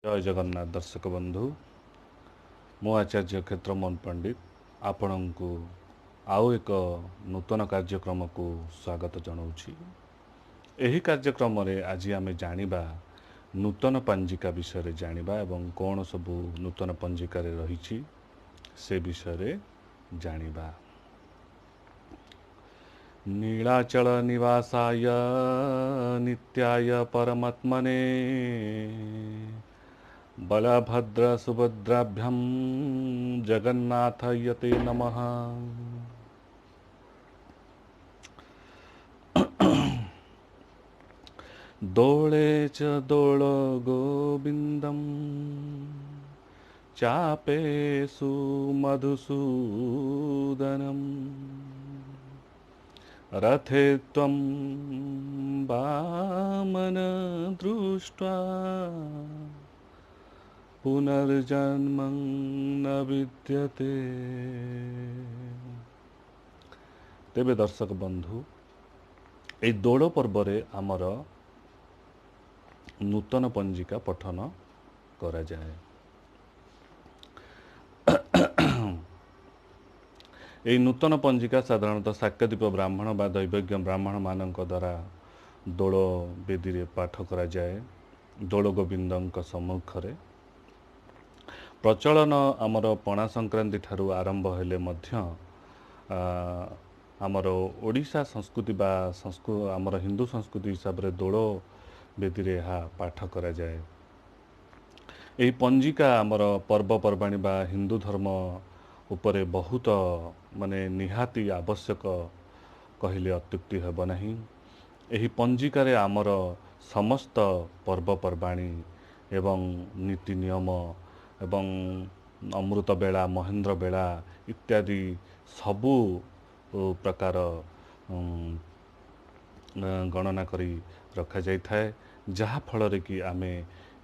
ଜୟ ଜଗନ୍ନାଥ ଦର୍ଶକ ବନ୍ଧୁ, ମୁଁ ଆଚାର୍ଯ୍ୟ କ୍ଷେତ୍ରମୋହନ ପଣ୍ଡିତ ଆପଣଙ୍କୁ ଆଉ ଏକ ନୂତନ କାର୍ଯ୍ୟକ୍ରମକୁ ସ୍ୱାଗତ ଜଣାଉଛି। ଏହି କାର୍ଯ୍ୟକ୍ରମରେ ଆଜି ଆମେ ଜାଣିବା ନୂତନ ପଞ୍ଜିକା ବିଷୟରେ ଜାଣିବା ଏବଂ କ'ଣ ସବୁ ନୂତନ ପଞ୍ଜିକାରେ ରହିଛି ସେ ବିଷୟରେ ଜାଣିବା। ନୀଳାଚଳ ନିବାସାୟ ନିତ୍ୟାୟ ପରମାତ୍ମନେ ବଳଭଦ୍ର ସୁଭଦ୍ରାଭ୍ୟಂ ଜଗନ୍ନାଥାୟ ତେ ନମଃ। ଦୋଳେ ଚ ଦୋଳ ଗୋବିନ୍ଦಂ ଚାପେଷୁ ମଧୁସୂଦନಂ ରଥେ ତ୍ୱं ବାମନ ଦୃଷ୍ଟ୍ୱା ପୁନର୍ଜନ୍ମଂ ନ ବିଦ୍ୟତେ। ତେବେ ଦର୍ଶକ ବନ୍ଧୁ, ଏଇ ଦୋଳ ପର୍ବରେ ଆମର ନୂତନ ପଞ୍ଜିକା ପଠନ କରାଯାଏ। ଏହି ନୂତନ ପଞ୍ଜିକା ସାଧାରଣତଃ ଶାକ୍ୟଦୀପ ବ୍ରାହ୍ମଣ ବା ଦୈବଜ୍ଞ ବ୍ରାହ୍ମଣମାନଙ୍କ ଦ୍ୱାରା ଦୋଳ ବେଦୀରେ ପାଠ କରାଯାଏ। ଦୋଳ ଗୋବିନ୍ଦଙ୍କ ସମ୍ମୁଖରେ ପ୍ରଚଳନ ଆମର ପଣା ସଂକ୍ରାନ୍ତି ଠାରୁ ଆରମ୍ଭ ହେଲେ ମଧ୍ୟ ଆମର ଓଡ଼ିଶା ସଂସ୍କୃତି ବା ଆମର ହିନ୍ଦୁ ସଂସ୍କୃତି ହିସାବରେ ଦୋଳ ବେଦୀରେ ଏହା ପାଠ କରାଯାଏ। ଏହି ପଞ୍ଜିକା ଆମର ପର୍ବପର୍ବାଣୀ ବା ହିନ୍ଦୁ ଧର୍ମ ଉପରେ ବହୁତ ମାନେ ନିହାତି ଆବଶ୍ୟକ କହିଲେ ଅତ୍ୟୁକ୍ତି ହେବ ନାହିଁ। ଏହି ପଞ୍ଜିକାରେ ଆମର ସମସ୍ତ ପର୍ବପର୍ବାଣୀ ଏବଂ ନୀତି ନିୟମ ଏବଂ ଅମୃତ ବେଳା, ମହେନ୍ଦ୍ର ବେଳା ଇତ୍ୟାଦି ସବୁ ପ୍ରକାର ଗଣନା କରି ରଖାଯାଇଥାଏ, ଯାହାଫଳରେ କି ଆମେ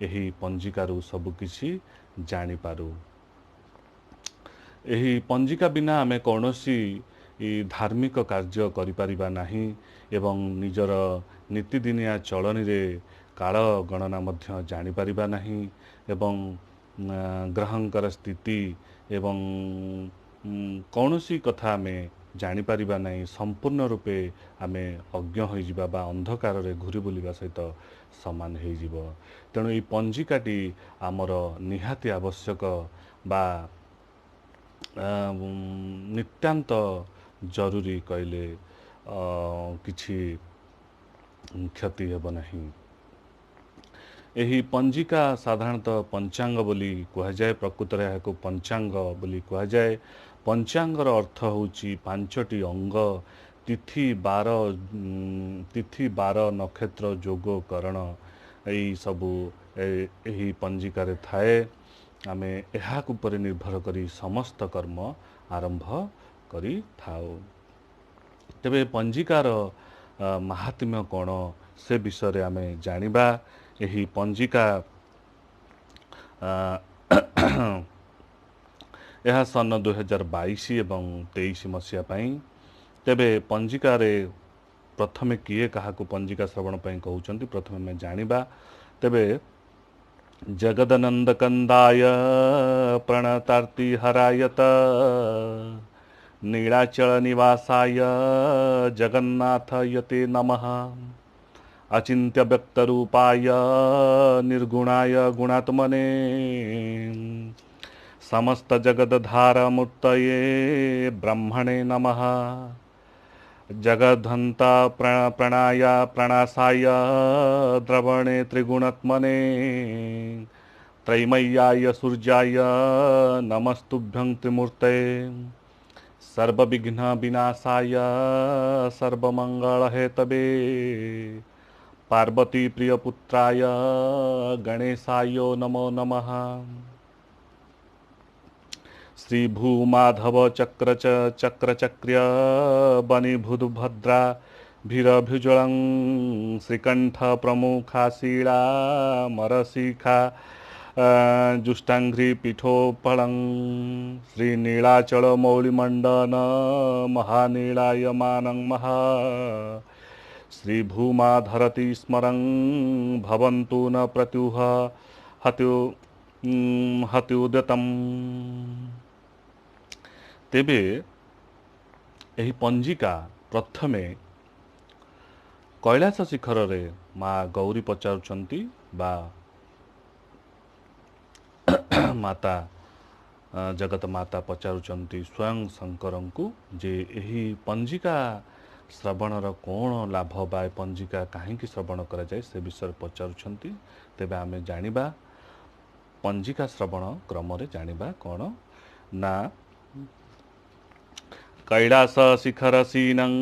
ଏହି ପଞ୍ଜିକାରୁ ସବୁକିଛି ଜାଣିପାରୁ। ଏହି ପଞ୍ଜିକା ବିନା ଆମେ କୌଣସି ଧାର୍ମିକ କାର୍ଯ୍ୟ କରିପାରିବା ନାହିଁ ଏବଂ ନିଜର ନୀତିଦିନିଆ ଚଳଣିରେ କାଳ ଗଣନା ମଧ୍ୟ ଜାଣିପାରିବା ନାହିଁ ଏବଂ ଗ୍ରହଙ୍କର ସ୍ଥିତି ଏବଂ କୌଣସି କଥା ଆମେ ଜାଣିପାରିବା ନାହିଁ। ସମ୍ପୂର୍ଣ୍ଣ ରୂପେ ଆମେ ଅଜ୍ଞ ହୋଇଯିବା ବା ଅନ୍ଧକାରରେ ଘୁରି ବୁଲିବା ସହିତ ସମାନ ହେଇଯିବ। ତେଣୁ ଏଇ ପଞ୍ଜିକାଟି ଆମର ନିହାତି ଆବଶ୍ୟକ ବା ନିତ୍ୟାନ୍ତ ଜରୁରୀ କହିଲେ କିଛି କ୍ଷତି ହେବ ନାହିଁ। ଏହି ପଞ୍ଜିକା ସାଧାରଣତଃ ପଞ୍ଚାଙ୍ଗ ବୋଲି କୁହାଯାଏ। ପ୍ରକୃତରେ ଏହାକୁ ପଞ୍ଚାଙ୍ଗ ବୋଲି କୁହାଯାଏ। ପଞ୍ଚାଙ୍ଗର ଅର୍ଥ ହେଉଛି ପାଞ୍ଚଟି ଅଙ୍ଗ: ତିଥି, ବାର, ତିଥି, ବାର, ନକ୍ଷତ୍ର, ଯୋଗ, କରଣ, ଏଇ ସବୁ ଏହି ପଞ୍ଜିକାରେ ଥାଏ। ଆମେ ଏହା ଉପରେ ନିର୍ଭର କରି ସମସ୍ତ କର୍ମ ଆରମ୍ଭ କରିଥାଉ। ତେବେ ପଞ୍ଜିକାର ମାହାତ୍ମ୍ୟ କ'ଣ ସେ ବିଷୟରେ ଆମେ ଜାଣିବା। ଏହି ପଞ୍ଜିକା ଏହା ସନ 2022 ଏବଂ 23 ମସିହା ପାଇଁ। ତେବେ ପଞ୍ଜିକାରେ ପ୍ରଥମେ କିଏ କାହାକୁ ପଞ୍ଜିକା ଶ୍ରବଣ ପାଇଁ କହୁଛନ୍ତି ପ୍ରଥମେ ଆମେ ଜାଣିବା। ତେବେ ଜଗଦନନ୍ଦ କନ୍ଦାୟ ପ୍ରଣତାର୍ତି ହରାୟତ ନୀଳାଚଳ ନିବାସାୟ ଜଗନ୍ନାଥ ୟତେ ନମଃ। ଅଚିନ୍ତ୍ୟ ବ୍ୟକ୍ତ ରୂପାୟ ନିର୍ଗୁଣାୟ ଗୁଣାତ୍ମନେ ସମସ୍ତ ଜଗଦଧାର ମୂର୍ତ୍ତୟେ ବ୍ରହ୍ମଣେ ନମଃ। ଜଗଦ୍ଧନ୍ତ ପ୍ରଣାୟ ପ୍ରଣାଶାୟ ଦ୍ରବଣେ ତ୍ରିଗୁଣାତ୍ମନେ त्रैमय्याय सूर्याय नमस्तुभ्यं त्रिमूर्तये। सर्वविघ्न विनाशाय सर्वमंगलहेतवे पार्वती प्रियपुत्राय गणेशाय नमो नमः। श्री भूमाधव चक्र चक्र चक्र्य बनिभुद्भद्रा भीरभुजलं श्रीकंठ प्रमुखाशीला मरशिखा जुष्टांघ्रि पीठोपलं श्री नीलाचल मौलिमंडन महानीलायमानं महा श्री भूमाधरति स्मरं भवन्तु न प्रत्युह ହତ୍ୟୁଦତମ୍। ତେବେ ଏହି ପଞ୍ଜିକା ପ୍ରଥମେ କୈଳାସ ଶିଖରରେ ମା ଗୌରୀ ପଚାରୁଛନ୍ତି ବା ମାତା ଜଗତ ମାତା ପଚାରୁଛନ୍ତି ସ୍ୱୟଂ ଶଙ୍କରଙ୍କୁ ଯେ ଏହି ପଞ୍ଜିକା ଶ୍ରବଣର କ'ଣ ଲାଭ ବା ଏ ପଞ୍ଜିକା କାହିଁକି ଶ୍ରବଣ କରାଯାଏ, ସେ ବିଷୟରେ ପଚାରୁଛନ୍ତି। ତେବେ ଆମେ ଜାଣିବା, ପଞ୍ଜିକା ଶ୍ରବଣ କ୍ରମରେ ଜାଣିବା କ'ଣ ନା, କୈଳାସ ଶିଖର ସୀନଂ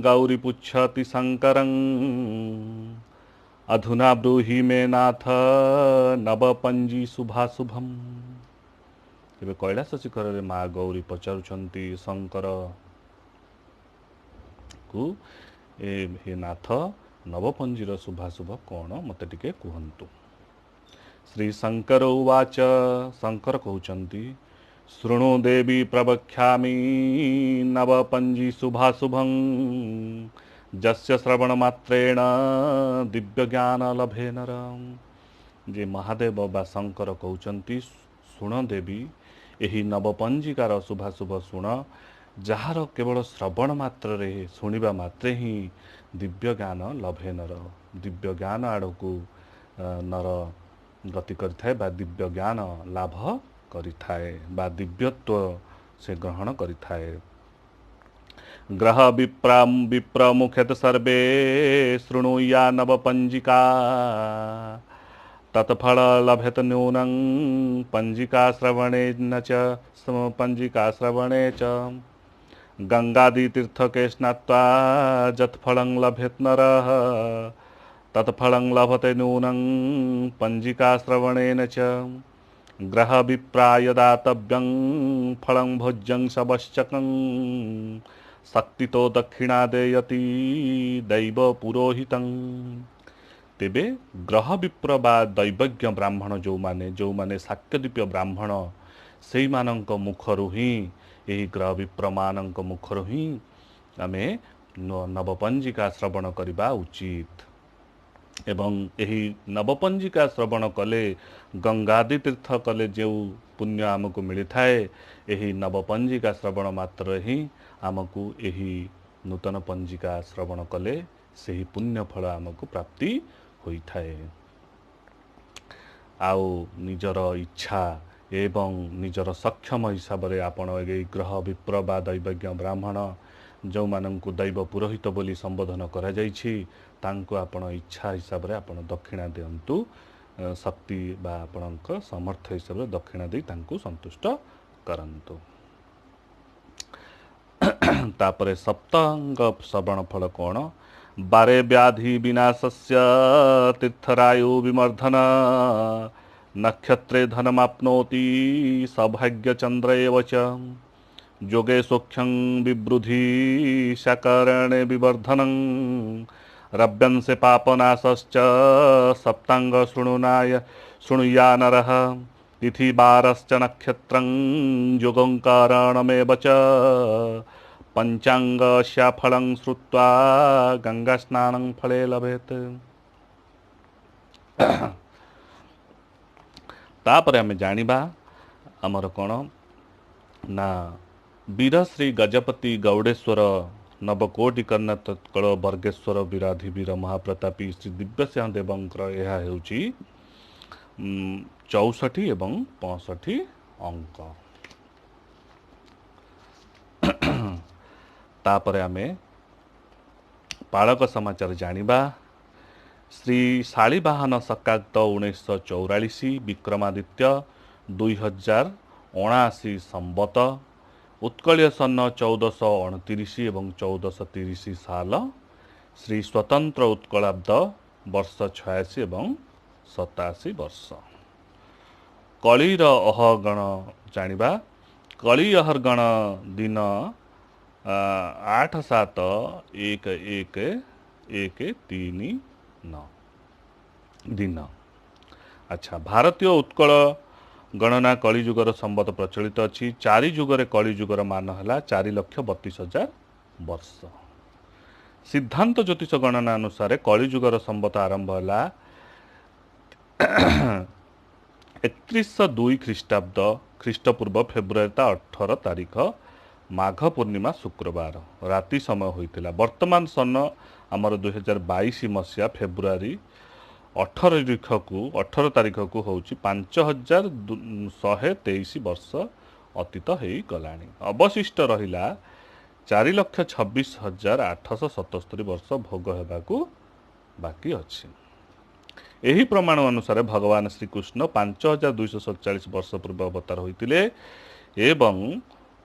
ଗୌରୀ ପୁଚ୍ଛତି ଶଙ୍କରଂ, ଅଧୁନା ବ୍ରୂହି ମେ ନାଥ ନବପଞ୍ଜି ଶୁଭାଶୁଭମ୍। ଏବେ କୈଳାସ ଶିଖରରେ ମା ଗୌରୀ ପଚାରୁଛନ୍ତି ଶଙ୍କର କୁ, ଏ ହେ ନାଥ, ନବପଞ୍ଜିର ଶୁଭାଶୁଭ କ'ଣ ମୋତେ ଟିକେ କୁହନ୍ତୁ। ଶ୍ରୀ ଶଙ୍କର ଉବାଚ, ଶଙ୍କର କହୁଛନ୍ତି, ଶୃଣୁ ଦେବୀ ପ୍ରବକ୍ଷ୍ୟାମି ନବପଞ୍ଜି ଶୁଭାଶୁଭଂ, ଯସ୍ୟ ଶ୍ରବଣ ମାତ୍ରେଣ ଦିବ୍ୟ ଜ୍ଞାନ ଲଭେ ନର। ଯେ ମହାଦେବ ବା ଶଙ୍କର କହୁଛନ୍ତି, ଶୁଣ ଦେବୀ, ଏହି ନବପଞ୍ଜିକାର ଶୁଭାଶୁଭ ଶୁଣ, ଯାହାର କେବଳ ଶ୍ରବଣ ମାତ୍ରରେ, ଶୁଣିବା ମାତ୍ରେ ହିଁ ଦିବ୍ୟ ଜ୍ଞାନ ଲଭେ ନର, ଦିବ୍ୟ ଜ୍ଞାନ ଆଡ଼କୁ ନର ଗତି କରିଥାଏ ବା ଦିବ୍ୟ ଜ୍ଞାନ ଲାଭ କରିଥାଏ ବା ଦିବ୍ୟତ୍ୱ ସେ ଗ୍ରହଣ କରିଥାଏ। ଗ୍ରହ ବିପ୍ରମୁଖେତ ସର୍ବେ ଶୃଣୁୟା ନବପଞ୍ଜିକା, ତତ୍ଫଳ ଲଭେତ ନ୍ಯೂନଂ ପଞ୍ଜିକା ଶ୍ରବଣେ ନ ଚ ପଞ୍ଜିକା ଶ୍ରବଣେ ଚ। ଗଙ୍ଗାଦି ତୀର୍ଥକେ ସ୍ନାତ୍ୱା ଯତ୍ଫଳଂ ଲଭେତ ନରଃ, ତତ୍ଫଳଂ ଲଭତେ ନ୍ಯೂନଂ ପଞ୍ଜିକା ଶ୍ରବଣେନ ଚ। ଗ୍ରହ ବିପ୍ରାୟ ଦାତବ୍ୟଂ ଫଳଂ ଭୋଜ୍ୟଂ ଶବଶ୍ଚକଂ, ଶକ୍ତିତୋ ଦକ୍ଷିଣା ଦେୟତି ଦୈବ ପୁରୋହିତଂ। ତେବେ ଗ୍ରହ ବିପ୍ର ବା ଦୈବଜ୍ଞ ବ୍ରାହ୍ମଣ ଯେଉଁମାନେ ଶାକ୍ୟଦ୍ୱୀପୀୟ ବ୍ରାହ୍ମଣ, ସେଇମାନଙ୍କ ମୁଖରୁ ହିଁ, ଏହି ଗ୍ରହ ବିପ୍ରମାନଙ୍କ ମୁଖରୁ ହିଁ ଆମେ ନବପଞ୍ଜିକା ଶ୍ରବଣ କରିବା ଉଚିତ। ଏବଂ ଏହି ନବପଞ୍ଜିକା ଶ୍ରବଣ କଲେ, ଗଙ୍ଗାଦି ତୀର୍ଥ କଲେ ଯେଉଁ ପୁଣ୍ୟ ଆମକୁ ମିଳିଥାଏ, ଏହି ନବପଞ୍ଜିକା ଶ୍ରବଣ ମାତ୍ରରେ ହିଁ ଆମକୁ ଏହି ନୂତନ ପଞ୍ଜିକା ଶ୍ରବଣ କଲେ ସେହି ପୁଣ୍ୟ ଫଳ ଆମକୁ ପ୍ରାପ୍ତି ହୋଇଥାଏ। ଆଉ ନିଜର ଇଚ୍ଛା ଏବଂ ନିଜର ସକ୍ଷମ ହିସାବରେ ଆପଣ ଏହି ଗ୍ରହ ବିପ୍ର ବା ଦୈବଜ୍ଞ ବ୍ରାହ୍ମଣ, ଯେଉଁମାନଙ୍କୁ ଦୈବ ପୁରୋହିତ ବୋଲି ସମ୍ବୋଧନ କରାଯାଇଛି, ତାଙ୍କୁ ଆପଣ ଇଚ୍ଛା ହିସାବରେ ଆପଣ ଦକ୍ଷିଣା ଦିଅନ୍ତୁ। ଶକ୍ତି ବା ଆପଣଙ୍କ ସମର୍ଥ ହିସାବରେ ଦକ୍ଷିଣା ଦେଇ ତାଙ୍କୁ ସନ୍ତୁଷ୍ଟ କରନ୍ତୁ। ତାପରେ ସପ୍ତାଙ୍ଗ ଶ୍ରବଣ ଫଳ କ'ଣ? ବାରେ ବ୍ୟାଧି ବିନାଶସ୍ୟ ତୀର୍ଥରାୟୁ ବିମର୍ଦ୍ଧନ, ନକ୍ଷତ୍ରେ ଧନମାପ୍ନୋତି ସୌଭାଗ୍ୟ ଚନ୍ଦ୍ର ଏବ ଚ, ଯୋଗେ ସୌଖ୍ୟଂ ବିବୃଦ୍ଧି ଶକରଣେ ବିବର୍ଧନଂ, ରବ୍ୟଂଶେ ପାପନାଶଶ୍ଚ ସପ୍ତାଙ୍ଗ ଶୃଣୁନାୟ ଶୃଣୁୟା ନରଃ, ତିଥିବାରଶ୍ଚ ନକ୍ଷତ୍ରଂ ଯୋଗଙ୍କରଣମେବ ଚ, ପଞ୍ଚାଙ୍ଗସ୍ୟ ଫଳଂ ଶ୍ରୁତ୍ୱା ଗଙ୍ଗା ସ୍ନାନଂ ଫଳେ ଲଭେତ। ତାପରେ ଆମେ ଜାଣିବା ଆମର କ'ଣ ନା, ବୀର ଶ୍ରୀ ଗଜପତି ଗୌଡ଼େଶ୍ୱର ନବକୋଟି କର୍ଣ୍ଣତତ୍କଳ ବର୍ଗେଶ୍ୱର ବୀରାଧି ବୀର ମହାପ୍ରତାପୀ ଶ୍ରୀ ଦିବ୍ୟସିଂହ ଦେବଙ୍କର ଏହା ହେଉଛି 64 ଏବଂ 65 ଅଙ୍କ। ତାପରେ ଆମେ ପାଳକ ସମାଚାର ଜାଣିବା। ଶ୍ରୀ ଶାଳିବାହନ ଶକାବ୍ଦ 1944, ବିକ୍ରମାଦିତ୍ୟ 2079 ସମ୍ବତ, ଉତ୍କଳୀୟ ସନ 1429 ଏବଂ 1430 ସାଲ, ଶ୍ରୀ ସ୍ୱତନ୍ତ୍ର ଉତ୍କଳାବ୍ଦ ବର୍ଷ 86 ଏବଂ 87 ବର୍ଷ। କଳିର ଅହଗଣ ଜାଣିବା। କଳି ଅହର୍ଗଣ ଦିନ 8 7 1 1 1 3 9 ଦିନ। ଆଚ୍ଛା, ଭାରତୀୟ ଉତ୍କଳ ଗଣନା କଳିଯୁଗର ସମ୍ବତ ପ୍ରଚଳିତ ଅଛି। 4 ଯୁଗରେ କଳିଯୁଗର ମାନ ହେଲା 4,32,000 ବର୍ଷ। ସିଦ୍ଧାନ୍ତ ଜ୍ୟୋତିଷ ଗଣନା ଅନୁସାରେ କଳିଯୁଗର ସମ୍ବତ ଆରମ୍ଭ ହେଲା 3102 ଖ୍ରୀଷ୍ଟାବ୍ଦ ଖ୍ରୀଷ୍ଟପୂର୍ବ ଫେବୃଆରୀ 18 ତାରିଖ ମାଘ ପୂର୍ଣ୍ଣିମା ଶୁକ୍ରବାର ରାତି ସମୟ ହୋଇଥିଲା। ବର୍ତ୍ତମାନ ସନ ଆମର 2022 ମସିହା ଫେବୃଆରୀ 18 ତାରିଖକୁ ହେଉଛି 5123 ବର୍ଷ ଅତୀତ ହେଇଗଲାଣି। ଅବଶିଷ୍ଟ ରହିଲା 4,26,877 ବର୍ଷ ଭୋଗ ହେବାକୁ ବାକି ଅଛି। ଏହି ପ୍ରମାଣ ଅନୁସାରେ ଭଗବାନ ଶ୍ରୀକୃଷ୍ଣ 5247 ବର୍ଷ ପୂର୍ବେ ଅବତାର ହୋଇଥିଲେ ଏବଂ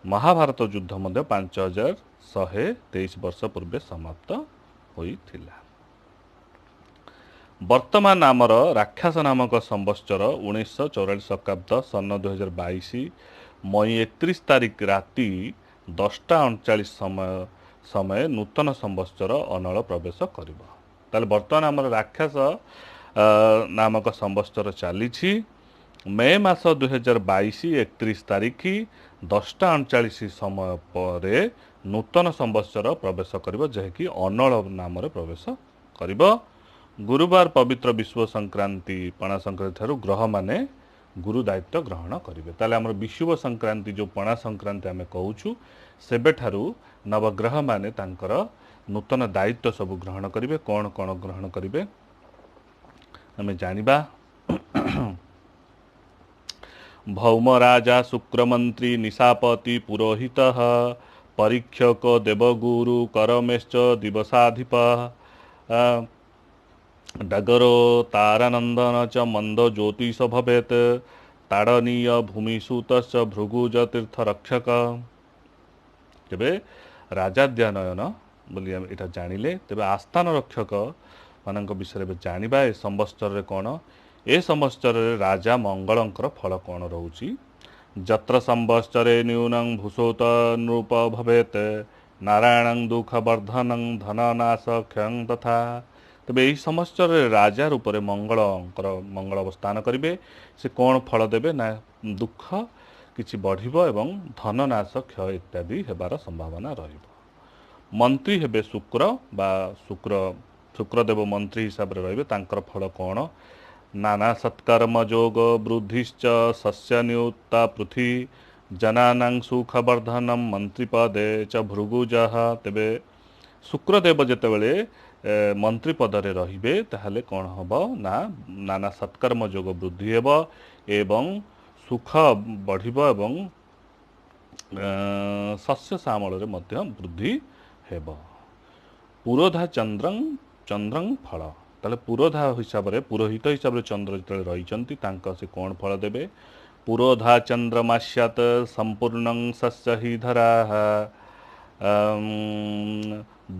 ମହାଭାରତ ଯୁଦ୍ଧ ମଧ୍ୟ 5123 ବର୍ଷ ପୂର୍ବେ ସମାପ୍ତ ହୋଇଥିଲା। ବର୍ତ୍ତମାନ ଆମର ରାକ୍ଷସ ନାମକ ସମ୍ବତ୍ସର 1944 ଶକାବ୍ଦ ସନ 2022 ମଇ 31 ତାରିଖ ରାତି 10ଟା 39 ସମୟ ନୂତନ ସମ୍ବତ୍ସର ଅନଳ ପ୍ରବେଶ କରିବ। ତାହେଲେ ବର୍ତ୍ତମାନ ଆମର ରାକ୍ଷସ ନାମକ ସମ୍ବତ୍ସର ଚାଲିଛି। ମେ ମାସ 2022 31 ତାରିଖ 10ଟା 39 ସମୟ ପରେ ନୂତନ ସମ୍ବତ୍ସର ପ୍ରବେଶ କରିବ, ଯାହାକି ଅନଳ ନାମରେ ପ୍ରବେଶ କରିବ। ଗୁରୁବାର ପବିତ୍ର ବିଷୁବ ସଂକ୍ରାନ୍ତି ପଣା ସଂକ୍ରାନ୍ତି ଠାରୁ ଗ୍ରହମାନେ ଗୁରୁ ଦାୟିତ୍ୱ ଗ୍ରହଣ କରିବେ। ତାହେଲେ ଆମର ବିଷୁବ ସଂକ୍ରାନ୍ତି, ଯେଉଁ ପଣା ସଂକ୍ରାନ୍ତି ଆମେ କହୁଛୁ, ସେବେଠାରୁ ନବଗ୍ରହମାନେ ତାଙ୍କର ନୂତନ ଦାୟିତ୍ୱ ସବୁ ଗ୍ରହଣ କରିବେ। କ'ଣ କ'ଣ ଗ୍ରହଣ କରିବେ, ଆମେ ଜାଣିବା। ଭୌମ ରାଜା ଶୁକ୍ରମନ୍ତ୍ରୀ ନିଶାପତି ପୁରୋହିତ ପରୀକ୍ଷକ ଦେବଗୁରୁ କରମେଶ୍ଚ ଦିବସାଧିପ ଡଗରୋ ତାରାନନ୍ଦନ ଚ ମନ୍ଦ ଜ୍ୟୋତିଷ ଭବେତ ତାଡ଼ନୀୟ ଭୂମିସୂତଶ୍ଚ ଭୃଗୁଜ ତୀର୍ଥ ରକ୍ଷକ। ତେବେ ରାଜାଦ୍ୟାନୟନ ବୋଲି ଆମେ ଏଇଟା ଜାଣିଲେ। ତେବେ ଆସ୍ଥାନ ରକ୍ଷକ ମାନଙ୍କ ବିଷୟରେ ଏବେ ଜାଣିବା। ଏ ସମ୍ବତ୍ସରରେ କ'ଣ? ଏ ସମ୍ବତ୍ସରରେ ରାଜା ମଙ୍ଗଳଙ୍କର ଫଳ କ'ଣ ରହୁଛି? ଯତ୍ର ସମ୍ବତ୍ସରେ ନ୍ୟୁନଂ ଭୂଷୋତ ନୃପ ଭବେତ ନାରାୟଣଂ ଦୁଃଖ ବର୍ଦ୍ଧନଂ ଧନନାଶ କ୍ଷୟଂ ତଥା। ତେବେ ଏହି ସମ୍ବତ୍ସରରେ ରାଜା ରୂପରେ ମଙ୍ଗଳଙ୍କର ମଙ୍ଗଳ ଅବସ୍ଥାନ କରିବେ। ସେ କ'ଣ ଫଳ ଦେବେ ନା ଦୁଃଖ କିଛି ବଢ଼ିବ ଏବଂ ଧନନାଶ କ୍ଷୟ ଇତ୍ୟାଦି ହେବାର ସମ୍ଭାବନା ରହିବ। ମନ୍ତ୍ରୀ ହେବେ ଶୁକ୍ର ବା ଶୁକ୍ର, ଶୁକ୍ରଦେବ ମନ୍ତ୍ରୀ ହିସାବରେ ରହିବେ। ତାଙ୍କର ଫଳ କ'ଣ? ନାନା ସତ୍କର୍ମ ଯୋଗ ବୃଦ୍ଧିଶ୍ଚ ଶସ୍ୟ ନ୍ୟୁତା ପୃଥି ଜନାନାଂ ସୁଖବର୍ଦ୍ଧନಂ ମନ୍ତ୍ରୀପଦେ ଚ ଭୃଗୁଜଃ। ତେବେ ଶୁକ୍ରଦେବ ଯେତେବେଳେ ମନ୍ତ୍ରୀ ପଦରେ ରହିବେ, ତାହେଲେ କ'ଣ ହେବ ନା ନାନା ସତ୍କର୍ମ ଯୋଗ ବୃଦ୍ଧି ହେବ ଏବଂ ସୁଖ ବଢ଼ିବ ଏବଂ ଶସ୍ୟ ଶ୍ୟାମଳରେ ମଧ୍ୟ ବୃଦ୍ଧି ହେବ। ପୁରୋଧା ଚନ୍ଦ୍ରଂ ଫଳ। ତାହେଲେ ପୁରୋଧା ହିସାବରେ, ପୁରୋହିତ ହିସାବରେ ଚନ୍ଦ୍ର ଯେତେବେଳେ ରହିଛନ୍ତି, ତାଙ୍କ ସେ କ'ଣ ଫଳ ଦେବେ? ପୁରୋଧା ଚନ୍ଦ୍ରମାସ୍ୟାତ ସମ୍ପୂର୍ଣ୍ଣଂ ଶସ୍ୟ ହି ଧରା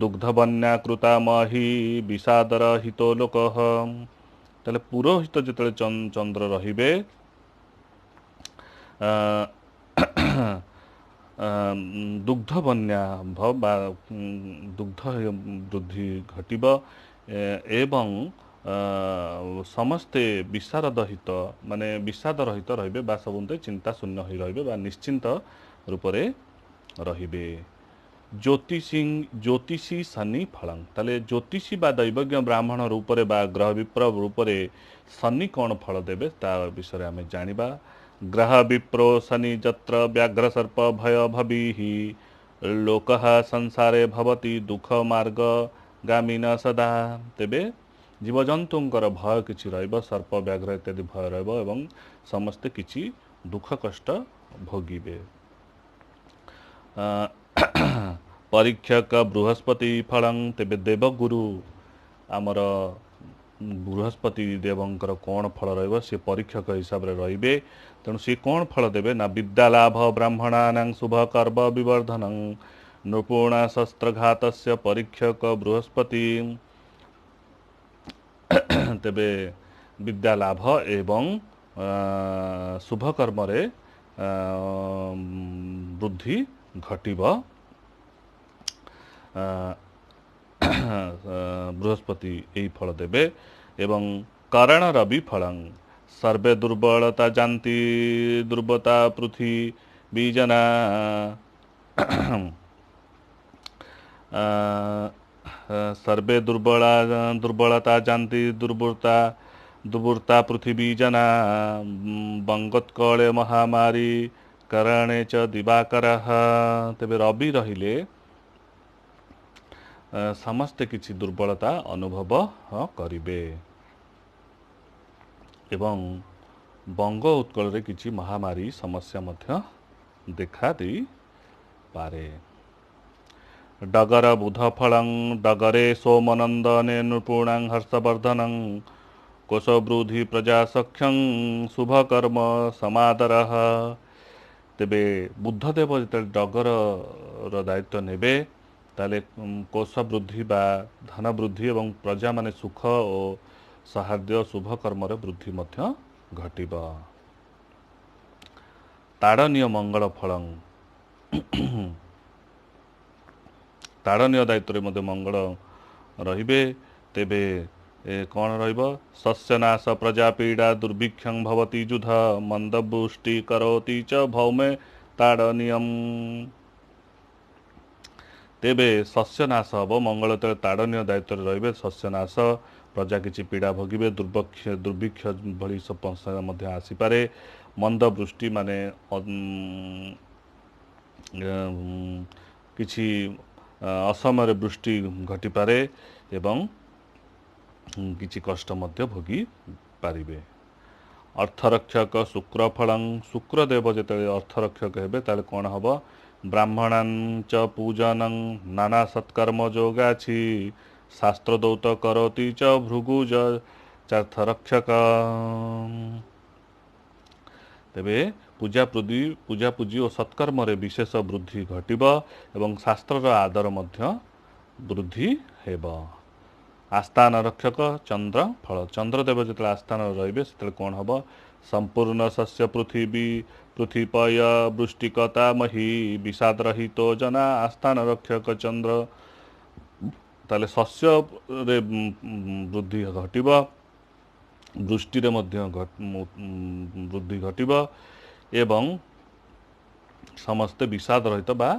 ଦୁଗ୍ଧ ବନ୍ୟା କୃତା ମହି ବିଷାଦର ହିତ ଲୋକ। ତାହେଲେ ପୁରୋହିତ ଯେତେବେଳେ ଚନ୍ଦ୍ର ରହିବେ, ଦୁଗ୍ଧ ବନ୍ୟା ବା ଦୁଗ୍ଧ ବୃଦ୍ଧି ଘଟିବ ଏବଂ ସମସ୍ତେ ବିଷାଦ ହିତ, ମାନେ ବିଷାଦ ରହିତ ରହିବେ ବା ସବୁନ୍ତେ ଚିନ୍ତା ଶୂନ୍ୟ ହୋଇ ରହିବେ ବା ନିଶ୍ଚିନ୍ତ ରୂପରେ ରହିବେ। ଜ୍ୟୋତିଷୀ ଶନି ଫଳଂ। ତାହେଲେ ଜ୍ୟୋତିଷୀ ବା ଦୈବଜ୍ଞ ବ୍ରାହ୍ମଣ ରୂପରେ ବା ଗ୍ରହ ବିପ୍ର ରୂପରେ ଶନି କ'ଣ ଫଳ ଦେବେ, ତା ବିଷୟରେ ଆମେ ଜାଣିବା। ଗ୍ରହ ବିପ୍ରୋ ଶନି ଯତ୍ର ବ୍ୟାଘ୍ର ସର୍ପ ଭୟ ଭବିହି ଲୋକ ସଂସାରେ ଭବତି ଦୁଃଖ ମାର୍ଗ ଗାମିନ ସଦା। ତେବେ ଜୀବଜନ୍ତୁଙ୍କର ଭୟ କିଛି ରହିବ, ସର୍ପ ବ୍ୟାଘ୍ର ଇତ୍ୟାଦି ଭୟ ରହିବ ଏବଂ ସମସ୍ତେ କିଛି ଦୁଃଖ କଷ୍ଟ ଭୋଗିବେ। ପରୀକ୍ଷକ ବୃହସ୍ପତି ଫଳଂ। ତେବେ ଦେବଗୁରୁ ଆମର ବୃହସ୍ପତି ଦେବଙ୍କର କ'ଣ ଫଳ ରହିବ? ସେ ପରୀକ୍ଷକ ହିସାବରେ ରହିବେ, ତେଣୁ ସେ କ'ଣ ଫଳ ଦେବେ ନା ବିଦ୍ୟାଲାଭ ବ୍ରାହ୍ମଣାନାଂ ଶୁଭ କର୍ମ ବିବର୍ଧନଂ ନୃପୁଣା ଶସ୍ତ୍ରଘାତସ୍ୟ ପରୀକ୍ଷକ ବୃହସ୍ପତି। ତେବେ ବିଦ୍ୟା ଲାଭ ଏବଂ ଶୁଭ କର୍ମରେ ବୃଦ୍ଧି ଘଟିବ, ବୃହସ୍ପତି ଏହି ଫଳ ଦେବେ। ଏବଂ କରଣ ରବି ଫଳଂ ସର୍ବେ ଦୁର୍ବଳତା ଯାନ୍ତି ଦୁର୍ବତା ପୃଥିବୀ ଜନା ସର୍ବେ ଦୁର୍ବଳତା ଯାନ୍ତି ଦୁର୍ବୃତ୍ତା ପୃଥିବୀ ଜନା ବଙ୍ଗୋତ୍କଳେ ମହାମାରୀ କରଣେ ଚ ଦିବାକରଃ। ତେବେ ରବି ରହିଲେ ସମସ୍ତେ କିଛି ଦୁର୍ବଳତା ଅନୁଭବ କରିବେ ଏବଂ ବଙ୍ଗ ଉତ୍କଳରେ କିଛି ମହାମାରୀ ସମସ୍ୟା ମଧ୍ୟ ଦେଖା ଦେଇପାରେ। ଡଗର ବୁଧ ଫଳଂ ଡଗରେ ସୋମନନ୍ଦନେ ନୃପୁଣାଂ ହର୍ଷବର୍ଦ୍ଧନଂ କୋଷବୃଦ୍ଧି ପ୍ରଜାସଖ୍ୟଂ ଶୁଭକର୍ମ ସମାଦରଃ। ତେବେ ବୁଦ୍ଧଦେବ ଯେତେବେଳେ ଡଗରର ଦାୟିତ୍ୱ ନେବେ, ତାହେଲେ କୋଷ ବୃଦ୍ଧି ବା ଧନ ବୃଦ୍ଧି ଏବଂ ପ୍ରଜାମାନେ ସୁଖ ଓ ସୌହାର୍ଦ୍ଦ୍ୟ ଶୁଭକର୍ମର ବୃଦ୍ଧି ମଧ୍ୟ ଘଟିବ। ତାଡ଼ନୀୟ ମଙ୍ଗଳ ଫଳଂ, ତାଡ଼ନୀୟ ଦାୟିତ୍ୱରେ ମଧ୍ୟ ମଙ୍ଗଳ ରହିବେ। ତେବେ କ'ଣ ରହିବ? ଶସ୍ୟନାଶ ପ୍ରଜାପୀଡ଼ା ଦୁର୍ଭିକ୍ଷଂ ଭବତି ଯୁଧ ମନ୍ଦବୃଷ୍ଟି କରୋତି ଚ ଭୌମେ ତାଡ଼ନୀୟಂ। ତେବେ ଶସ୍ୟନାଶ ହେବ, ମଙ୍ଗଳ ଯେତେବେଳେ ତାଡ଼ନୀୟ ଦାୟିତ୍ୱରେ ରହିବେ, ଶସ୍ୟନାଶ, ପ୍ରଜା କିଛି ପୀଡ଼ା ଭୋଗିବେ, ଦୁର୍ଭିକ୍ଷ ଭଳି ସମସ୍ୟା ମଧ୍ୟ ଆସିପାରେ। ମନ୍ଦବୃଷ୍ଟି ମାନେ କିଛି ଅସମୟରେ ବୃଷ୍ଟି ଘଟିପାରେ ଏବଂ କିଛି କଷ୍ଟ ମଧ୍ୟ ଭୋଗି ପାରିବେ। ଅର୍ଥରକ୍ଷକ ଶୁକ୍ରଫଳଂ, ଶୁକ୍ରଦେବ ଯେତେବେଳେ ଅର୍ଥରକ୍ଷକ ହେବେ ତାହେଲେ କ'ଣ ହେବ? ବ୍ରାହ୍ମଣାଞ୍ଚ ପୂଜନଂ ନାନା ସତ୍କର୍ମ ଯୋଗାଛି ଶାସ୍ତ୍ରଦୌତ କରୋତି ଚ ଭୃଗୁଜ ଚାର୍ଥରକ୍ଷକ। ତେବେ ପୂଜାପୂଜି ଓ ସତ୍କର୍ମରେ ବିଶେଷ ବୃଦ୍ଧି ଘଟିବ ଏବଂ ଶାସ୍ତ୍ରର ଆଦର ମଧ୍ୟ ବୃଦ୍ଧି ହେବ। ଆସ୍ଥାନ ରକ୍ଷକ ଚନ୍ଦ୍ର ଫଳ, ଚନ୍ଦ୍ରଦେବ ଯେତେବେଳେ ଆସ୍ଥାନରେ ରହିବେ ସେତେବେଳେ କ'ଣ ହେବ? ସମ୍ପୂର୍ଣ୍ଣ ଶସ୍ୟ ପୃଥିବୀ ପୃଥିପୟ ବୃଷ୍ଟିକତା ମହୀ ବିଷାଦ ରହିତ ଜନା ଆସ୍ଥାନ ରକ୍ଷକ ଚନ୍ଦ୍ର। ତାହେଲେ ଶସ୍ୟରେ ବୃଦ୍ଧି ଘଟିବ, ବୃଷ୍ଟିରେ ମଧ୍ୟ ବୃଦ୍ଧି ଘଟିବ ଏବଂ ସମସ୍ତେ ବିଷାଦ ରହିତ ବା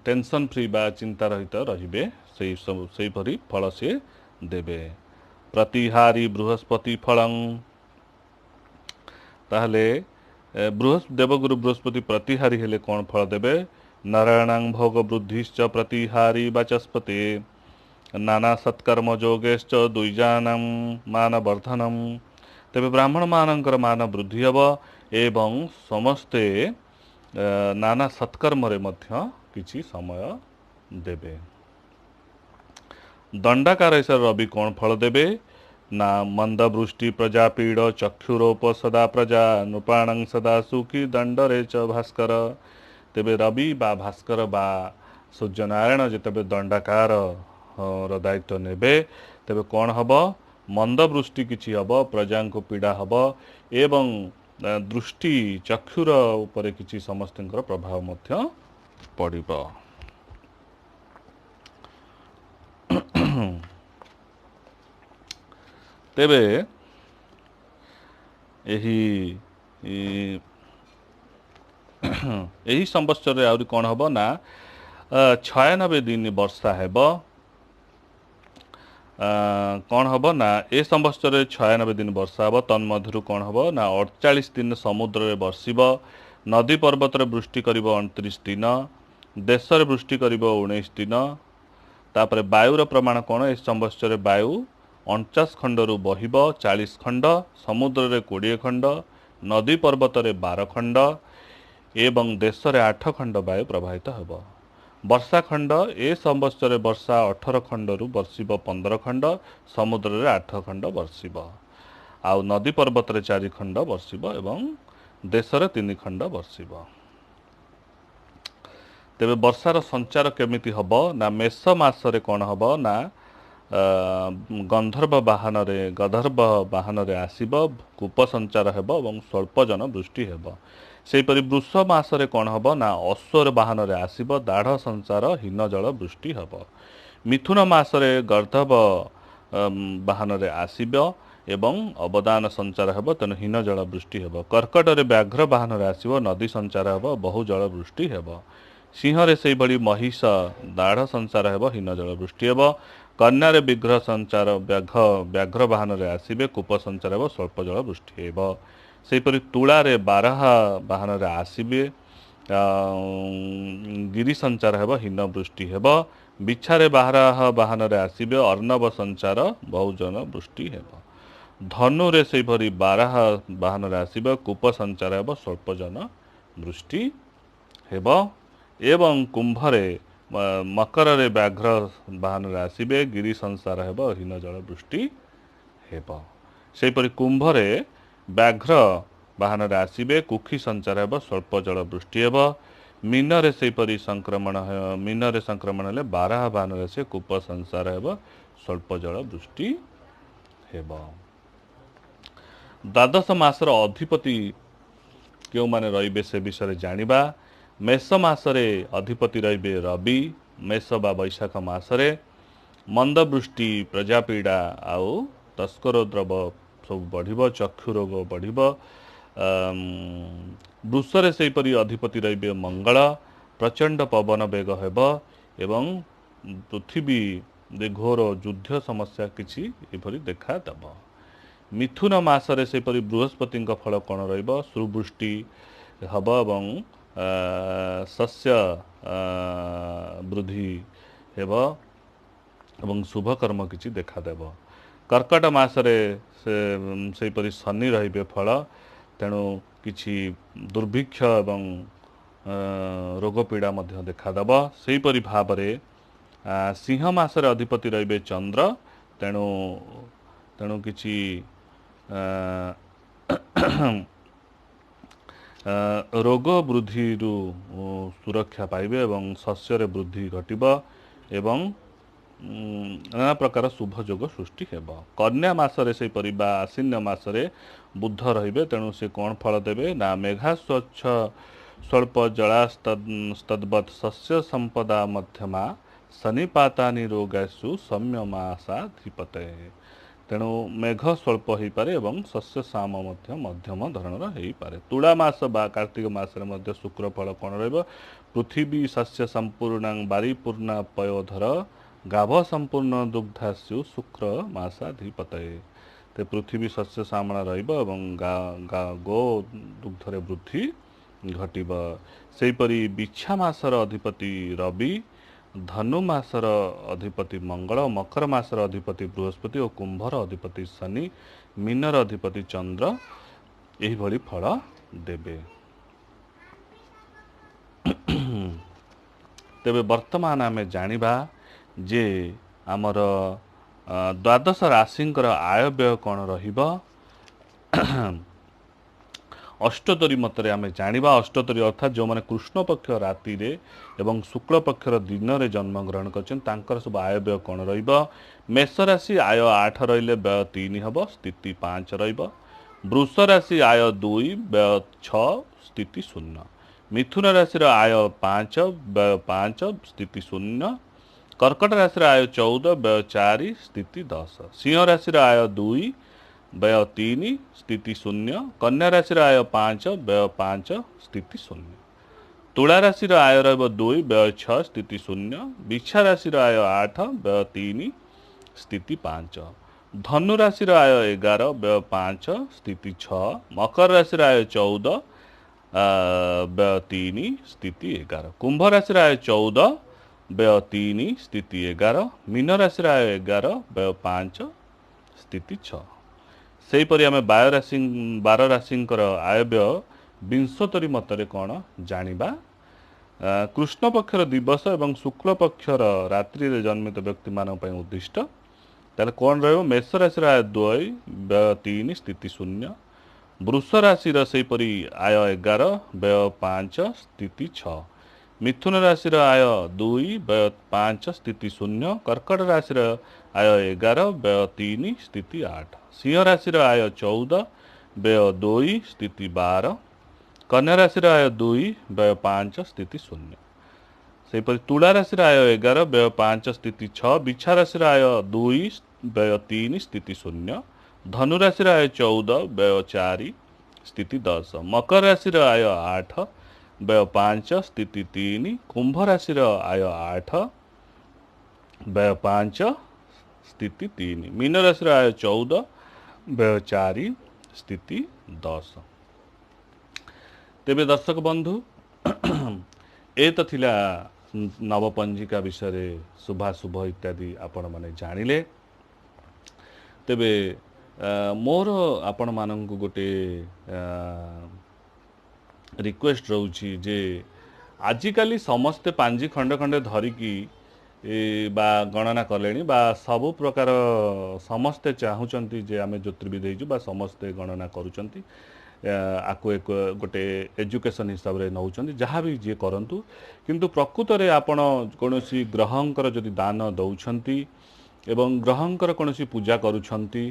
ଟେନସନ୍ ଫ୍ରି ବା ଚିନ୍ତା ରହିତ ରହିବେ। ସେହିପରି ଫଳ ସିଏ ଦେବେ। ପ୍ରତିହାରୀ ବୃହସ୍ପତି ଫଳଂ, ତାହେଲେ ଦେବଗୁରୁ ବୃହସ୍ପତି ପ୍ରତିହାରୀ ହେଲେ କ'ଣ ଫଳ ଦେବେ? ନାରାୟଣାଂ ଭୋଗ ବୃଦ୍ଧିଶ୍ଚ ପ୍ରତିହାରୀ ବାଚସ୍ପତି ନାନା ସତ୍କର୍ମ ଯୋଗେଶ୍ଚ ଦ୍ୱିଜାନାଂ ମାନବର୍ଦ୍ଧନಂ। ତେବେ ବ୍ରାହ୍ମଣମାନଙ୍କର ମାନ ବୃଦ୍ଧି ହେବ ଏବଂ ସମସ୍ତେ ନାନା ସତ୍କର୍ମରେ ମଧ୍ୟ କିଛି ସମୟ ଦେବେ। ଦଣ୍ଡାକାର ହିସାବରେ ରବି କ'ଣ ଫଳ ଦେବେ? ନା ମନ୍ଦବୃଷ୍ଟି ପ୍ରଜାପୀଡ଼ ଚକ୍ଷୁରୋପ ସଦା ପ୍ରଜା ନୃପାଣଂ ସଦା ସୁଖୀ ଦଣ୍ଡରେ ଚ ଭାସ୍କର। ତେବେ ରବି ବା ଭାସ୍କର ବା ସୂର୍ଯ୍ୟନାରାୟଣ ଯେତେବେଳେ ଦଣ୍ଡାକାର ର ଦାୟିତ୍ୱ ନେବେ, ତେବେ କ'ଣ ହେବ? ମନ୍ଦବୃଷ୍ଟି କିଛି ହେବ, ପ୍ରଜାଙ୍କୁ ପୀଡ଼ା ହେବ ଏବଂ ଦୃଷ୍ଟି ଚକ୍ଷୁର ଉପରେ କିଛି ସମସ୍ତଙ୍କର ପ୍ରଭାବ ମଧ୍ୟ ପଡ଼ିବ। ତେବେ ଏହି ଏହି ସମ୍ବତ୍ସରରେ ଆହୁରି କ'ଣ ହେବ ନା 96 ଦିନ ବର୍ଷା ହେବ। କ'ଣ ହେବ ନା ଏ ସମ୍ବତ୍ସରରେ 96 ଦିନ ବର୍ଷା ହେବ। ତନ୍ମଧ୍ୟରୁ କ'ଣ ହେବ ନା 48 ଦିନ ସମୁଦ୍ରରେ ବର୍ଷିବ, ନଦୀ ପର୍ବତରେ ବୃଷ୍ଟି କରିବ 29 ଦିନ, ଦେଶରେ ବୃଷ୍ଟି କରିବ 19 ଦିନ। ତାପରେ ବାୟୁର ପ୍ରମାଣ କ'ଣ? ଏ ସମ୍ବତ୍ସରରେ ବାୟୁ 49 ଖଣ୍ଡରୁ ବହିବ 40 ଖଣ୍ଡ, ସମୁଦ୍ରରେ 20 ଖଣ୍ଡ, ନଦୀ ପର୍ବତରେ 12 ଖଣ୍ଡ ଏବଂ ଦେଶରେ 8 ଖଣ୍ଡ ବାୟୁ ପ୍ରବାହିତ ହେବ। ବର୍ଷା ଖଣ୍ଡ ଏ ସମ୍ବତ୍ସରରେ ବର୍ଷା 18 ଖଣ୍ଡରୁ ବର୍ଷିବ 15 ଖଣ୍ଡ, ସମୁଦ୍ରରେ 8 ଖଣ୍ଡ ବର୍ଷିବ, ଆଉ ନଦୀ ପର୍ବତରେ 4 ଖଣ୍ଡ ବର୍ଷିବ ଏବଂ ଦେଶରେ 3 ଖଣ୍ଡ ବର୍ଷିବ। ତେବେ ବର୍ଷାର ସଞ୍ଚାର କେମିତି ହେବ ନା ମେଷ ମାସରେ କ'ଣ ହେବ ନା ଗନ୍ଧର୍ବ ବାହନରେ ଗନ୍ଧର୍ବ ବାହନରେ ଆସିବ, କୂପ ସଞ୍ଚାର ହେବ ଏବଂ ସ୍ୱଳ୍ପ ଜନ ବୃଷ୍ଟି ହେବ। ସେହିପରି ବୃଷ ମାସରେ କ'ଣ ହେବ ନା ଅଶ୍ୱର ବାହନରେ ଆସିବ, ଦାଢ଼ ସଞ୍ଚାର ହୀନ ଜଳ ବୃଷ୍ଟି ହେବ। ମିଥୁନ ମାସରେ ଗର୍ଦ୍ଧବ ବାହନରେ ଆସିବ ଏବଂ ଅବଦାନ ସଞ୍ଚାର ହେବ, ତେଣୁ ହୀନ ଜଳ ବୃଷ୍ଟି ହେବ। କର୍କଟରେ ବ୍ୟାଘ୍ର ବାହନରେ ଆସିବ, ନଦୀ ସଞ୍ଚାର ହେବ, ବହୁ ଜଳ ବୃଷ୍ଟି ହେବ। ସିଂହରେ ସେହିଭଳି ମହିଷ ଦାଢ଼ ସଞ୍ଚାର ହେବ, ହୀନ ଜଳ ବୃଷ୍ଟି ହେବ। କନ୍ୟାରେ ବିଘ୍ର ସଞ୍ଚାର ବ୍ୟାଘ୍ର ବାହନରେ ଆସିବେ, କୂପ ସଞ୍ଚାର ହେବ, ସ୍ୱଳ୍ପ ଜଳ ବୃଷ୍ଟି ହେବ। ସେହିପରି ତୁଳାରେ ବାରହା ବାହନରେ ଆସିବେ, ଗିରି ସଞ୍ଚାର ହେବ, ହୀନ ବୃଷ୍ଟି ହେବ। ବିଛାରେ ବାରହ ବାହନରେ ଆସିବେ, ଅର୍ଣ୍ଣବ ସଞ୍ଚାର, ବହୁଜନ ବୃଷ୍ଟି ହେବ। ଧନୁରେ ସେହିପରି ବାରହ ବାହନରେ ଆସିବ, କୂପ ସଞ୍ଚାର ହେବ, ସ୍ୱଳ୍ପ ଜନ ବୃଷ୍ଟି ହେବ। ଏବଂ କୁମ୍ଭରେ ମକରରେ ବ୍ୟାଘ୍ର ବାହନରେ ଆସିବେ, ଗିରି ସଂସାର ହେବ, ହୀନ ଜଳ ବୃଷ୍ଟି ହେବ। ସେହିପରି କୁମ୍ଭରେ ବ୍ୟାଘ୍ର ବାହନରେ ଆସିବେ, କୁକ୍ଷି ସଞ୍ଚାର ହେବ, ସ୍ୱଳ୍ପ ଜଳ ବୃଷ୍ଟି ହେବ। ମୀନରେ ସେହିପରି ସଂକ୍ରମଣ, ମୀନରେ ସଂକ୍ରମଣ ହେଲେ ବାରହା ବାହନରେ ଆସିବେ, କୂପ ସଂସାର ହେବ, ସ୍ୱଳ୍ପ ଜଳ ବୃଷ୍ଟି ହେବ। ଦ୍ୱାଦଶ ମାସର ଅଧିପତି କେଉଁମାନେ ରହିବେ ସେ ବିଷୟରେ ଜାଣିବା। ମେଷ ମାସରେ ଅଧିପତି ରହିବେ ରବି। ମେଷ ବା ବୈଶାଖ ମାସରେ ମନ୍ଦବୃଷ୍ଟି, ପ୍ରଜାପୀଡ଼ା ଆଉ ତସ୍କର ଦ୍ରବ ସବୁ ବଢ଼ିବ, ଚକ୍ଷୁ ରୋଗ ବଢ଼ିବ। ବୃଷରେ ସେହିପରି ଅଧିପତି ରହିବେ ମଙ୍ଗଳ, ପ୍ରଚଣ୍ଡ ପବନ ବେଗ ହେବ ଏବଂ ପୃଥିବୀ ଘୋର ଯୁଦ୍ଧ ସମସ୍ୟା କିଛି ଏପରି ଦେଖାଦେବ। ମିଥୁନ ମାସରେ ସେହିପରି ବୃହସ୍ପତିଙ୍କ ଫଳ କ'ଣ ରହିବ? ସୁବୃଷ୍ଟି ହେବ ଏବଂ ଶସ୍ୟ ବୃଦ୍ଧି ହେବ ଏବଂ ଶୁଭକର୍ମ କିଛି ଦେଖାଦେବ। କର୍କଟ ମାସରେ ସେ ସେହିପରି ଶନି ରହିବେ ଫଳ, ତେଣୁ କିଛି ଦୁର୍ଭିକ୍ଷ ଏବଂ ରୋଗ ପୀଡ଼ା ମଧ୍ୟ ଦେଖାଦେବ। ସେହିପରି ଭାବରେ ସିଂହ ମାସରେ ଅଧିପତି ରହିବେ ଚନ୍ଦ୍ର, ତେଣୁ କିଛି ରୋଗ ବୃଦ୍ଧିରୁ ସୁରକ୍ଷା ପାଇବେ ଏବଂ ଶସ୍ୟରେ ବୃଦ୍ଧି ଘଟିବ ଏବଂ ନାନା ପ୍ରକାର ଶୁଭ ଯୋଗ ସୃଷ୍ଟି ହେବ। କନ୍ୟା ମାସରେ ସେହିପରି ବା ଆଶ୍ଵିନ ମାସରେ ବୁଧ ରହିବେ, ତେଣୁ ସେ କ'ଣ ଫଳ ଦେବେ ନା ମେଘା ସ୍ୱଚ୍ଛ ସ୍ୱଳ୍ପ ଜଳାସ୍ତଦ୍ବତ୍ ଶସ୍ୟ ସମ୍ପଦା ମଧ୍ୟମା ଶନିପାତାନି ରୋଗାସୁ ସୌମ୍ୟମାସାଧିପତେ। ତେଣୁ ମେଘ ସ୍ୱଳ୍ପ ହୋଇପାରେ ଏବଂ ଶସ୍ୟ ସାମ ମଧ୍ୟ ମଧ୍ୟମ ଧରଣର ହେଇପାରେ। ତୁଳା ମାସ ବା କାର୍ତ୍ତିକ ମାସରେ ମଧ୍ୟ ଶୁକ୍ର ଫଳ କ'ଣ ରହିବ? ପୃଥିବୀ ଶସ୍ୟ ସମ୍ପୂର୍ଣ୍ଣ ବାରିପୂର୍ଣ୍ଣ ପୟୋଧର ଗାଭ ସମ୍ପୂର୍ଣ୍ଣ ଦୁଗ୍ଧାସ୍ୟୁ ଶୁକ୍ର ମାସାଧିପତେ। ତ ପୃଥିବୀ ଶସ୍ୟ ଶ୍ୟାମଳା ରହିବ ଏବଂ ଗୋ ଦୁଗ୍ଧରେ ବୃଦ୍ଧି ଘଟିବ। ସେହିପରି ବିଛା ମାସର ଅଧିପତି ରବି, ଧନୁ ମାସର ଅଧିପତି ମଙ୍ଗଳ, ମକର ମାସର ଅଧିପତି ବୃହସ୍ପତି ଓ କୁମ୍ଭର ଅଧିପତି ଶନି, ମୀନର ଅଧିପତି ଚନ୍ଦ୍ର ଏହିଭଳି ଫଳ ଦେବେ। ତେବେ ବର୍ତ୍ତମାନ ଆମେ ଜାଣିବା ଯେ ଆମର ଦ୍ୱାଦଶ ରାଶିଙ୍କର ଆୟ ବ୍ୟୟ କ'ଣ ରହିବ। ଅଷ୍ଟୋତ୍ତରୀ ମତରେ ଆମେ ଜାଣିବା। ଅଷ୍ଟୋତ୍ତରୀ ଅର୍ଥାତ୍ ଯେଉଁମାନେ କୃଷ୍ଣପକ୍ଷ ରାତିରେ ଏବଂ ଶୁକ୍ଳପକ୍ଷର ଦିନରେ ଜନ୍ମଗ୍ରହଣ କରିଛନ୍ତି ତାଙ୍କର ସବୁ ଆୟ ବ୍ୟୟ କ'ଣ ରହିବ। ମେଷ ରାଶି ଆୟ 8 ରହିଲେ ବ୍ୟୟ 3 ହେବ, ସ୍ଥିତି 5 ରହିବ। ବୃଷ ରାଶି ଆୟ 2, ବ୍ୟୟ 6, ସ୍ଥିତି 0। ମିଥୁନ ରାଶିର ଆୟ 5, ବ୍ୟୟ 5, ସ୍ଥିତି 0। କର୍କଟ ରାଶିର ଆୟ 14, ବ୍ୟୟ 4, ସ୍ଥିତି 10। ସିଂହ ରାଶିର ଆୟ 2, ବ୍ୟୟ 3, ସ୍ଥିତି 0। କନ୍ୟା ରାଶିର ଆୟ 5, ବ୍ୟୟ 5, ସ୍ଥିତି 0। ତୁଳା ରାଶିର ଆୟ ରହିବ 2, ବ୍ୟୟ 6, ସ୍ଥିତି 0। ବିଛା ରାଶିର ଆୟ 8, ବ୍ୟୟ 3, ସ୍ଥିତି 5। ଧନୁ ରାଶିର ଆୟ 11, ବ୍ୟୟ 5, ସ୍ଥିତି 6। ମକର ରାଶିର ଆୟ 14, ବ୍ୟୟ 3, ସ୍ଥିତି 11। କୁମ୍ଭ ରାଶିର ଆୟ 14, ବ୍ୟୟ 3, ସ୍ଥିତି 11। ମୀନ ରାଶିର ଆୟ 11, ବ୍ୟୟ 5, ସ୍ଥିତି 6। ସେହିପରି ଆମେ ବାୟୁ ରାଶି 12 ରାଶିଙ୍କର ଆୟବ୍ୟୟ ବିଂଶୋତ୍ତରୀ ମତରେ କ'ଣ ଜାଣିବା। କୃଷ୍ଣପକ୍ଷର ଦିବସ ଏବଂ ଶୁକ୍ଳପକ୍ଷର ରାତ୍ରିରେ ଜନ୍ମିତ ବ୍ୟକ୍ତିମାନଙ୍କ ପାଇଁ ଉଦ୍ଦିଷ୍ଟ। ତାହେଲେ କ'ଣ ରହିବ? ମେଷ ରାଶିର ଆୟ 2, ବ୍ୟୟ 3, ସ୍ଥିତି 0। ବୃଷ ରାଶିର ସେହିପରି ଆୟ 11, ବ୍ୟୟ 5, ସ୍ଥିତି 6। ମିଥୁନ ରାଶିର ଆୟ 2, ବ୍ୟୟ 5, ସ୍ଥିତି 0। କର୍କଟ ରାଶିର ଆୟ 11, ବ୍ୟୟ 3, ସ୍ଥିତି 8। ସିଂହ ରାଶିର ଆୟ 14, ବ୍ୟୟ 2, ସ୍ଥିତି 12। କନ୍ୟା ରାଶିର ଆୟ 2, ବ୍ୟୟ 5, ସ୍ଥିତି 0। ସେହିପରି ତୁଳା ରାଶିର ଆୟ 11, ବ୍ୟୟ 5, ସ୍ଥିତି 6। ବିଛା ରାଶିର ଆୟ 2, ବ୍ୟୟ 3, ସ୍ଥିତି 0। ଧନୁ ରାଶିର ଆୟ 14, ବ୍ୟୟ 4, ସ୍ଥିତି 10। ମକର ରାଶିର ଆୟ 8, ବ୍ୟୟ 5, ସ୍ଥିତି 3। କୁମ୍ଭ ରାଶିର ଆୟ 8, ବ୍ୟୟ 5, ସ୍ଥିତି 3। ମୀନ ରାଶିର ଆୟ 14, ବ୍ୟୟ 4, ସ୍ଥିତି 10। ତେବେ ଦର୍ଶକ ବନ୍ଧୁ, ଏ ତ ଥିଲା ନବପଞ୍ଜିକା ବିଷୟରେ ଶୁଭାଶୁଭ ଇତ୍ୟାଦି ଆପଣମାନେ ଜାଣିଲେ। ତେବେ ମୋର ଆପଣମାନଙ୍କୁ ଗୋଟେ ରିକ୍ୱେଷ୍ଟ ରହୁଛି ଯେ ଆଜିକାଲି ସମସ୍ତେ ପାଞ୍ଜି ଖଣ୍ଡେ ଖଣ୍ଡେ ଧରିକି ବା ଗଣନା କଲେଣି ବା ସବୁ ପ୍ରକାର ସମସ୍ତେ ଚାହୁଁଛନ୍ତି ଯେ ଆମେ ଜ୍ୟୋତିର୍ବିଦ ହେଇଛୁ ବା ସମସ୍ତେ ଗଣନା କରୁଛନ୍ତି, ଆକୁ ଏକ ଗୋଟେ ଏଜୁକେସନ୍ ହିସାବରେ ନେଉଛନ୍ତି, ଯାହା ବି ଯିଏ କରନ୍ତୁ। କିନ୍ତୁ ପ୍ରକୃତରେ ଆପଣ କୌଣସି ଗ୍ରହଙ୍କର ଯଦି ଦାନ ଦେଉଛନ୍ତି ଏବଂ ଗ୍ରହଙ୍କର କୌଣସି ପୂଜା କରୁଛନ୍ତି,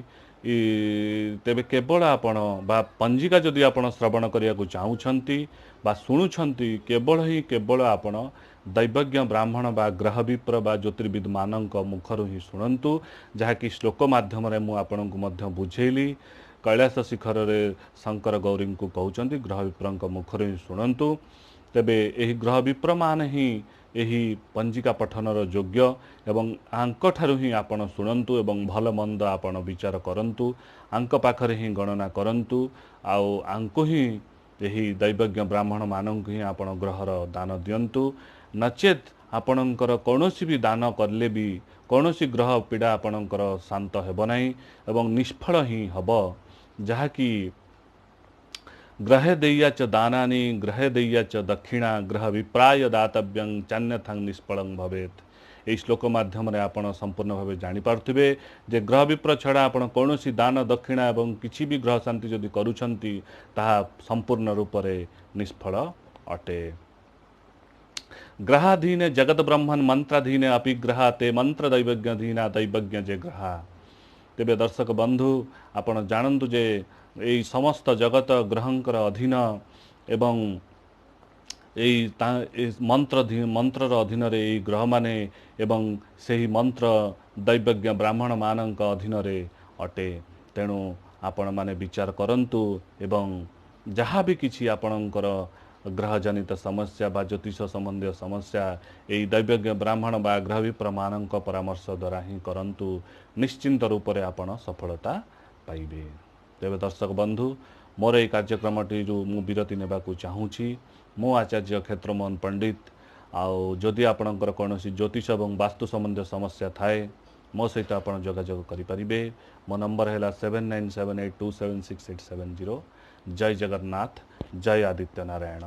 ତେବେ କେବଳ ଆପଣ ବା ପଞ୍ଜିକା ଯଦି ଆପଣ ଶ୍ରବଣ କରିବାକୁ ଚାହୁଁଛନ୍ତି ବା ଶୁଣୁଛନ୍ତି, କେବଳ ହିଁ କେବଳ ଆପଣ ଦୈବଜ୍ଞ ବ୍ରାହ୍ମଣ ବା ଗ୍ରହ ବିପ୍ର ବା ଜ୍ୟୋତିର୍ବିଦମାନଙ୍କ ମୁଖରୁ ହିଁ ଶୁଣନ୍ତୁ, ଯାହାକି ଶ୍ଲୋକ ମାଧ୍ୟମରେ ମୁଁ ଆପଣଙ୍କୁ ମଧ୍ୟ ବୁଝେଇଲି। କୈଳାସ ଶିଖରରେ ଶଙ୍କର ଗୌରୀଙ୍କୁ କହୁଛନ୍ତି ଗ୍ରହ ବିପ୍ରଙ୍କ ମୁଖରୁ ହିଁ ଶୁଣନ୍ତୁ। ତେବେ ଏହି ଗ୍ରହ ବିପ୍ରମାନେ ହିଁ ଏହି ପଞ୍ଜିକା ପଠନର ଯୋଗ୍ୟ ଏବଂ ଆଙ୍କଠାରୁ ହିଁ ଆପଣ ଶୁଣନ୍ତୁ ଏବଂ ଭଲ ମନ୍ଦ ଆପଣ ବିଚାର କରନ୍ତୁ, ଆଙ୍କ ପାଖରେ ହିଁ ଗଣନା କରନ୍ତୁ, ଆଉ ଆଙ୍କୁ ହିଁ ଏହି ଦୈବଜ୍ଞ ବ୍ରାହ୍ମଣମାନଙ୍କୁ ହିଁ ଆପଣ ଗ୍ରହର ଦାନ ଦିଅନ୍ତୁ। ନଚେତ୍ ଆପଣଙ୍କର କୌଣସି ବି ଦାନ କଲେ ବି କୌଣସି ଗ୍ରହ ପୀଡ଼ା ଆପଣଙ୍କର ଶାନ୍ତ ହେବ ନାହିଁ ଏବଂ ନିଷ୍ଫଳ ହିଁ ହେବ। ଯାହାକି ଗ୍ରହେ ଦେୟା ଚ ଦାନାନି ଗ୍ରହେ ଦେୟା ଚ ଦକ୍ଷିଣା ଗ୍ରହ ବିପ୍ରାୟ ଦାତବ୍ୟଂ ଚାନ୍ୟଥାଂ ନିଷ୍ଫଳଂ ଭବେତ୍। ଏହି ଶ୍ଲୋକ ମାଧ୍ୟମରେ ଆପଣ ସମ୍ପୂର୍ଣ୍ଣ ଭାବେ ଜାଣିପାରୁଥିବେ ଯେ ଗ୍ରହ ବିପ୍ର ଛଡ଼ା ଆପଣ କୌଣସି ଦାନ ଦକ୍ଷିଣା ଏବଂ କିଛି ବି ଗ୍ରହ ଶାନ୍ତି ଯଦି କରୁଛନ୍ତି ତାହା ସମ୍ପୂର୍ଣ୍ଣ ରୂପରେ ନିଷ୍ଫଳ ଅଟେ। ଗ୍ରହାଧୀନେ ଜଗତ ବ୍ରହ୍ମନ୍ ମନ୍ତ୍ରାଧୀନେ ଅପି ଗ୍ରହା ତେ ମନ୍ତ୍ର ଦୈବଜ୍ଞଧୀନା ଦୈବଜ୍ଞ ଯେ ଗ୍ରହା। ତେବେ ଦର୍ଶକ ବନ୍ଧୁ, ଆପଣ ଜାଣନ୍ତୁ ଯେ ଏଇ ସମସ୍ତ ଜଗତ ଗ୍ରହଙ୍କର ଅଧୀନ ଏବଂ ଏଇ ମନ୍ତ୍ରର ଅଧୀନରେ ଏଇ ଗ୍ରହମାନେ ଏବଂ ସେହି ମନ୍ତ୍ର ଦୈବଜ୍ଞ ବ୍ରାହ୍ମଣମାନଙ୍କ ଅଧୀନରେ ଅଟେ। ତେଣୁ ଆପଣମାନେ ବିଚାର କରନ୍ତୁ ଏବଂ ଯାହା ବି କିଛି ଆପଣଙ୍କର ଗ୍ରହଜନିତ ସମସ୍ୟା ବା ଜ୍ୟୋତିଷ ସମ୍ବନ୍ଧୀୟ ସମସ୍ୟା ଏଇ ଦୈବଜ୍ଞ ବ୍ରାହ୍ମଣ ବା ଗ୍ରହ ବିପ୍ରମାନଙ୍କ ପରାମର୍ଶ ଦ୍ୱାରା ହିଁ କରନ୍ତୁ, ନିଶ୍ଚିନ୍ତ ରୂପରେ ଆପଣ ସଫଳତା ପାଇବେ। ତେବେ ଦର୍ଶକ ବନ୍ଧୁ, ମୋର ଏଇ କାର୍ଯ୍ୟକ୍ରମଟିରୁ ମୁଁ ବିରତି ନେବାକୁ ଚାହୁଁଛି। ମୁଁ ଆଚାର୍ଯ୍ୟ କ୍ଷେତ୍ରମୋହନ ପଣ୍ଡିତ। ଆଉ ଯଦି ଆପଣଙ୍କର କୌଣସି ଜ୍ୟୋତିଷ ଏବଂ ବାସ୍ତୁ ସମ୍ବନ୍ଧୀୟ ସମସ୍ୟା ଥାଏ, ମୋ ସହିତ ଆପଣ ଯୋଗାଯୋଗ କରିପାରିବେ। ମୋ ନମ୍ବର ହେଲା 7978276870। ଜୟ ଜଗନ୍ନାଥ, ଜୟ ଆଦିତ୍ୟ ନାରାୟଣ।